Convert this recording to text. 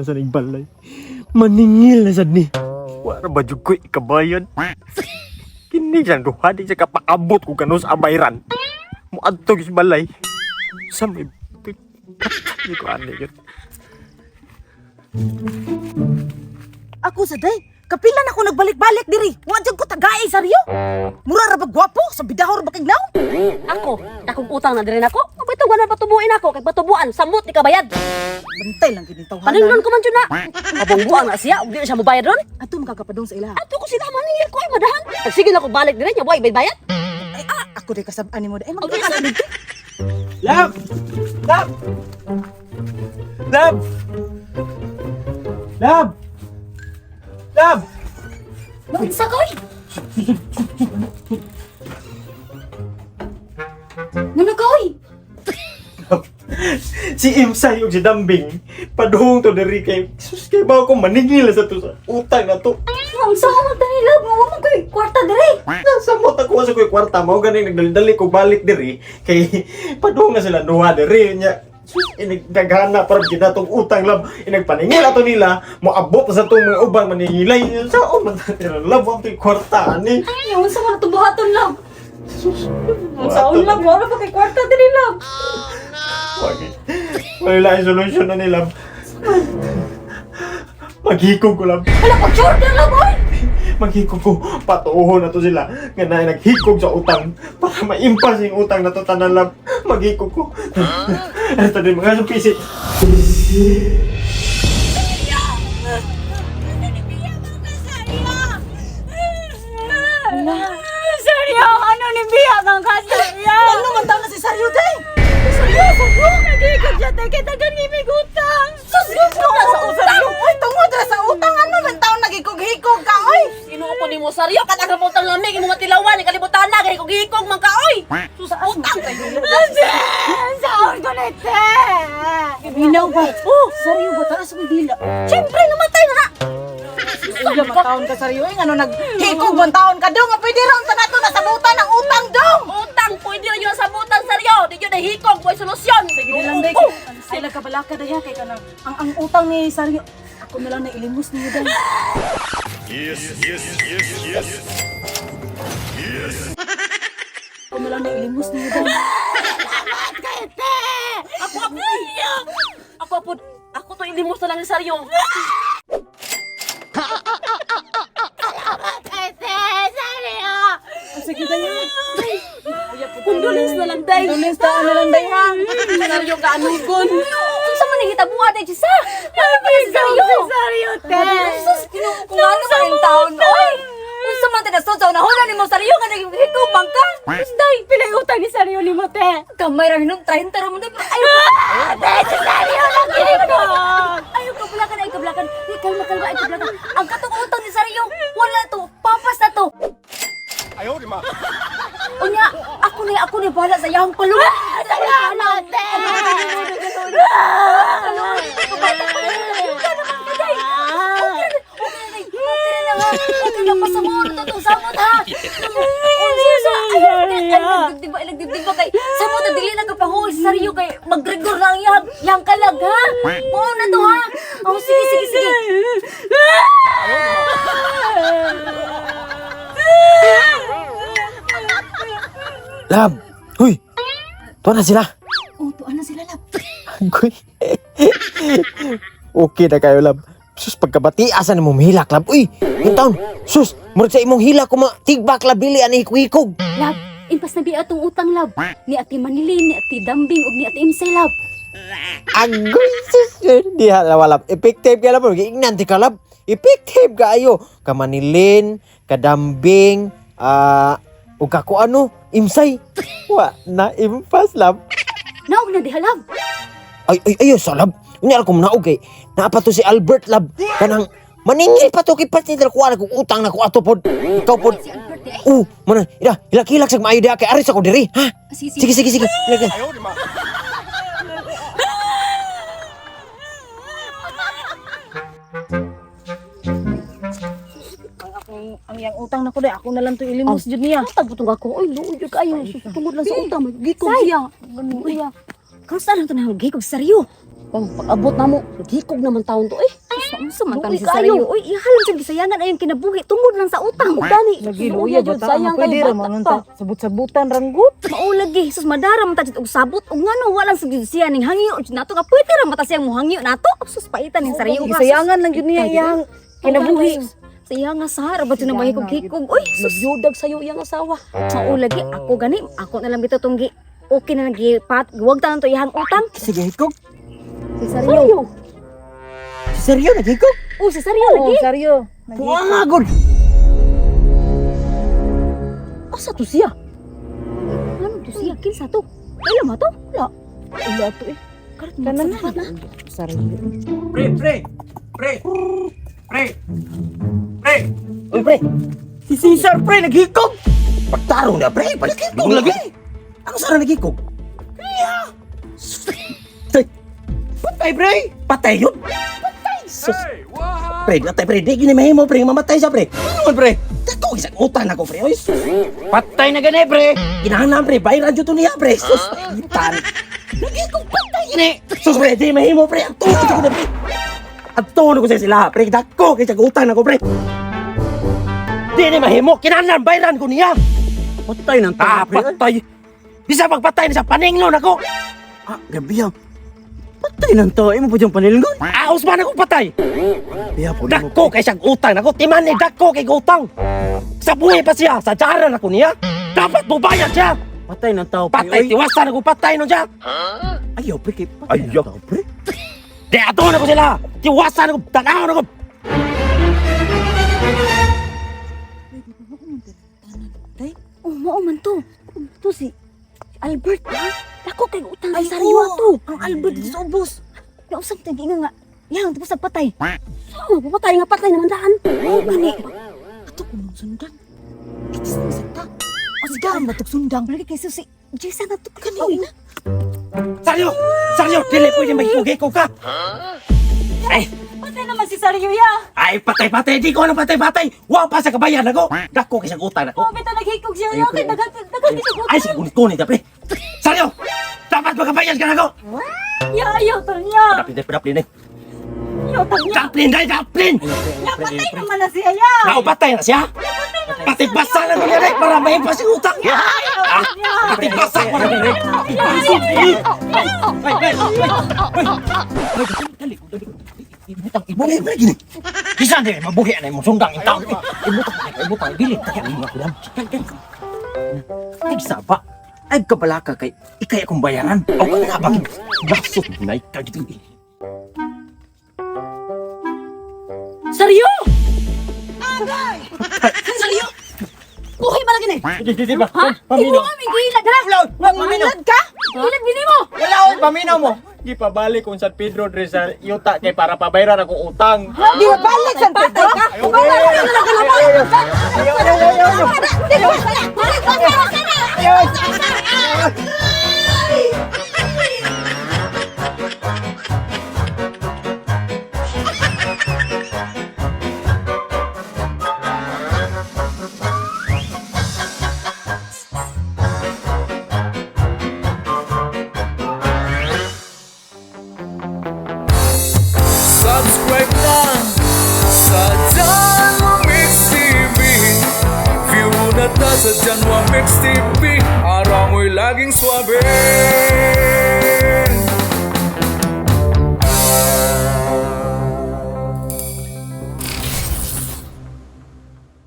na sa ning balay. Maningil na sad ni. Wala ba jud ko'y ikabayan? Kini siyang duha di siya kapaabot kung kanus abayran. Muadto sa balay. Sa may di ko ani yun. Ako sa day, kapila na ako nagbalik-balik diri. Wa jud ko tagay sa Rio. Mura ra ba gwapo sa bidahor ba kignaw? Ako, dakong utang na diri nako. Abay to wala patubuin ako kay patubuan samot ni kabayad. Bantay lang gid tawhanan. Paningnon ko man jud na. Abong buang na siya, ug di na siya mobayad ron. Ato makakapadong sa ila. Ato ko sila maningil ko ay madahan. Pag sige na ko balik diri nya way bayad. Ay, ako day kasab-an nimo day. Ay, Ang magkaka isa. dito. Love! Love! Love! Love! Love! Unsa ka oy? Ngano ka oy? Si Imsay ug si Dambing paduhong to diri kay sus kay ba ko maningil sa to sa utang na to. Unsa ka man diri love? Wa man koy kwarta diri. Nasa mo ta kuha sa koy kwarta mao ganing nagdali-dali ko balik diri kay paduhong na sila duha diri nya. Sus, inigdaghana para kita tong utang lab inagpaningil ato nila moabot na sa tong mga ubang maningilay sa o man ta love ang to'y kwarta ani. Ay, unsa man to buhaton love? Sus. Unsa love? Wa pa kay kwarta diri love. Wagi. Wala yung solusyon na nila. Maghikog ko lang. Hala pag sure love oy. Maghikog ko. Patuoho na to sila. Nga na naghikog sa utang. Para maimpas yung utang na to tanan lang. Maghikog ko. Ito din mga supisi. Seryo, ano ni Bia kang kasaryo? Ano man taon na si Saryo day? Seryo, seryo. Nagigod siya tayo kita gani may utang. Sus, Sa utang. Oy, tungod ra sa utang ano man taon nagikog-hikog ka oy. Ginoo ko nimo saryo kat ang utang lamig imong matilawan kalibutan na kay kog man ka oy. Sus, utang. Saon ko na te. Minaw ba? Oh, Saryo ba taas mo dila? Siyempre namatay na na. Ila man taon ka Saryo eh ngano naghikog man taon ka dong. Pwede ra unsa nato nasabutan ang utang dong. Utang pwede ra yun sa butang saryo. Di yun nahikog boy solusyon. Sige lang day. Sila kabalaka day ha kay kanang ang utang ni Saryo. Ako na lang nailimos niyo day. Yes. Ako na lang nailimos niyo day. Ako ako. Ako po. Ako to ilimos na lang ni Saryo. Sige day ha. Condolence na lang day. Condolence ta na lang day ha. Saryo ka anugon. Unsa man nahitabo ate Jisa? Saryo. Saryo te. Sus, Ginoo ko nga naman yung taon, oy! Unsa man tinasod sa unahuna ni mo saryo nga naghikog man ka? Day, pilay utang ni Saryo nimo te. Kamay ra hinom 30 ra mo day. Ay, Te, si Saryo lang kini ko. ayaw kablakan, ay kablakan. Di kalma kalma ay kablakan. Ang katong utang ni Saryo, wala to, papas na to. Ayaw, di ma. Unya, ako ni bahala sa iyang paluwa. Salamat, te. Okay na pasamot na to samot ha. Ay, nagdibdib ba kay samot na dili na kapahuoy sa saryo kay magrigor na ang iyang iyang kalag ha. Mao na to ha. Oh, sige sige sige. Love! Huy! Tuwa na sila! Oh, tuan na sila lab. Agoy. Okay na kayo, love. Sus, pagkabati, asa na mo mahilak, love? Uy, yung taon. Sus, murag sa imong hilak ko tigbak, love, dili, ani hikog. Lab, impas na biya atong utang lab. Ni Ate Manilin, ni Ate Dambing ug ni Ate Imsay lab. Agoy, sus. Di hala, love. Effective ka, love. Giingnan, ti ka, love. Effective kaayo. Kamanilin, kadambing, ug kako ano, imsay. Wa na impas, love. Naog na diha lab. Ay, ay, ay, sa lab. Unya ko manaog kay. Naa pa to si Albert lab. Kanang maningil pa to kay pati nila kuha na kung utang na ko ato pod. Ikaw pod. Si Albert di ay. Mana ila ila kilak sa maayo diha kay aris ako diri, ha? Sige, sige. Sige, sige, sige. Ilak, ilak. Ayaw, di ma. Ang akong ang iyang utang nako day ako na lang to ilimos jud niya. Tagputong ako. Oy, luod jud kayo. Tungod lang sa utang, magigikog siya. Ganun iya. Kamusta lang to nang gikog saryo? Pang pag-abot namo, naghikog naman taon to eh. Unsa man Luoy tan si kaayo. Saryo? Uy, ihalong sa gisayangan ayong kinabuhi tungod lang sa utang. Dani, Lagi luya jud bata sayang ang pwede kay ra bata man pa. unta. Sabot-sabutan ranggut. Maulagi, sus madara man ta jud og sabot ug ngano wala sa jud siya ning hangyo jud nato nga pwede ra mata siyang mohangyo nato. Sus paitan ning Saryo ha. Gisayangan lang jud niya iyang kinabuhi. Sa iya nga sahara ba jud na mahikog-hikog. Uy, sus Nagyudag sayo iyang asawa. maulagi ako gani, ako na lang bitaw tong gi okay na lang gipat, wag tanan to iyang utang. Sige, hikog. Si Saryo. Si Seryo, naghikog. Oh, si Saryo Oh, lagi. Saryo. Buang gud. Asa to siya? Ano to siya? Kinsa to? Kaila ma to? Wala. Wala to eh. Karot Kanan na. na. Saryo. Pre, pre. Pre. Pre. Pre. Uy, pre. Si Cesar, pre, naghikog. Pagtarong na, pre. Balik hikog lagi. Ako sana naghikog. Kaya. Tay. Patay, pre. Patay yun. Patay. Sus. Pre, atay pre, di gini mahimo pre, mamatay siya pre. Ano man, pre? Dako isang utang ako pre. Oy, sus. Patay na gani, pre. Kinahanglan pre, bayaran jud to niya pre. Sus, tan. Naghikog patay gini. Sus pre, di mahimo pre. Ang tuon ko na pre. Ang tuon ko sa sila pre. Dako kay sa utang ako pre. Di ni mahimo, kinahanglan bayaran ko niya. Patay ng tao, Ah, pre. patay. Bisa pagpatay na sa paninglon ako. Ah, grabe yan. Patay ng tao. Imo pa diyang panilgon. Aos man ako patay. Biya po Dako kay siyang utang nako. Timan ni dako kay utang. Sa buhay pa siya, sa jaran ako niya. Dapat mubayad siya. Patay ng tao, pre. Patay, Oy. tiwasan ako patay nun siya. Ayaw, pre. Kay patay ng Ayaw. tao, pre. Di ato na ko sila. Tiwasan ako, tanaw ako. Oh, mao man to. To si Albert. Ha? Dako kay utang Ay, si Saryo oo. ato. Ang Albert sa ubos. Nausap tag inga nga. Yang tapos patay. Oh, papatay nga patay naman daan. Oh, gani. Ato ko mong sundan. Itis na sakta. O sige, ang batok sundang. Lagi kay susi. Jason na to Kani kani. na. Saryo! Saryo! Dili pwede mahikog-hikog ka. Ay, Patay naman si Saryo ya. ay, patay, patay. Di ko alam patay, patay. Wa pa sa kabayan ako. Dako kay siyang utang ako. Oh, bitaw naghikog siya ya kay daghan daghan siya Ay, sige, kunit-kunit na, pre. Saryo! Dapat makabayad ka na ako. Ya, ayaw to niya. Daplin, daplin, daplin, eh. Ayaw to niya. Daplin, day, daplin! Ya, patay naman na siya ya. Naupatay na siya? Pati basa na niya rin para mahimpas yung utang. Ah, pati basa ko na rin. Ay, ay, ay, ay. Dali, dali. Ibutang, ibutang. Ibutang, gini. Bisan din, mabuhi na imong sundang yung tao. Ibutang, ibutang, dili. Kaya mga kulam. Tigsaba. Ay, kabalaka kay ikay akong bayaran. O, nga ba? Lasot na ikay. Saryo! Saryo! Buhay ba lagi ni? Di, di, di ba? Ha? Paminaw. Imo aming giilad ha? Wala, paminaw. Manglad ka? Giilad gini mo. Wala, oy, paminaw mo. Gipabalik kung San Pedro dre sa yuta kay para pabayran akong utang. Di ba balik San Pedro? Ayaw, ayaw, ayaw, ayaw, ayaw, ayaw. Subscribe na sa Janwa Mix TV. View na ta sa Janwa Mix TV. Araw mo'y laging swabe.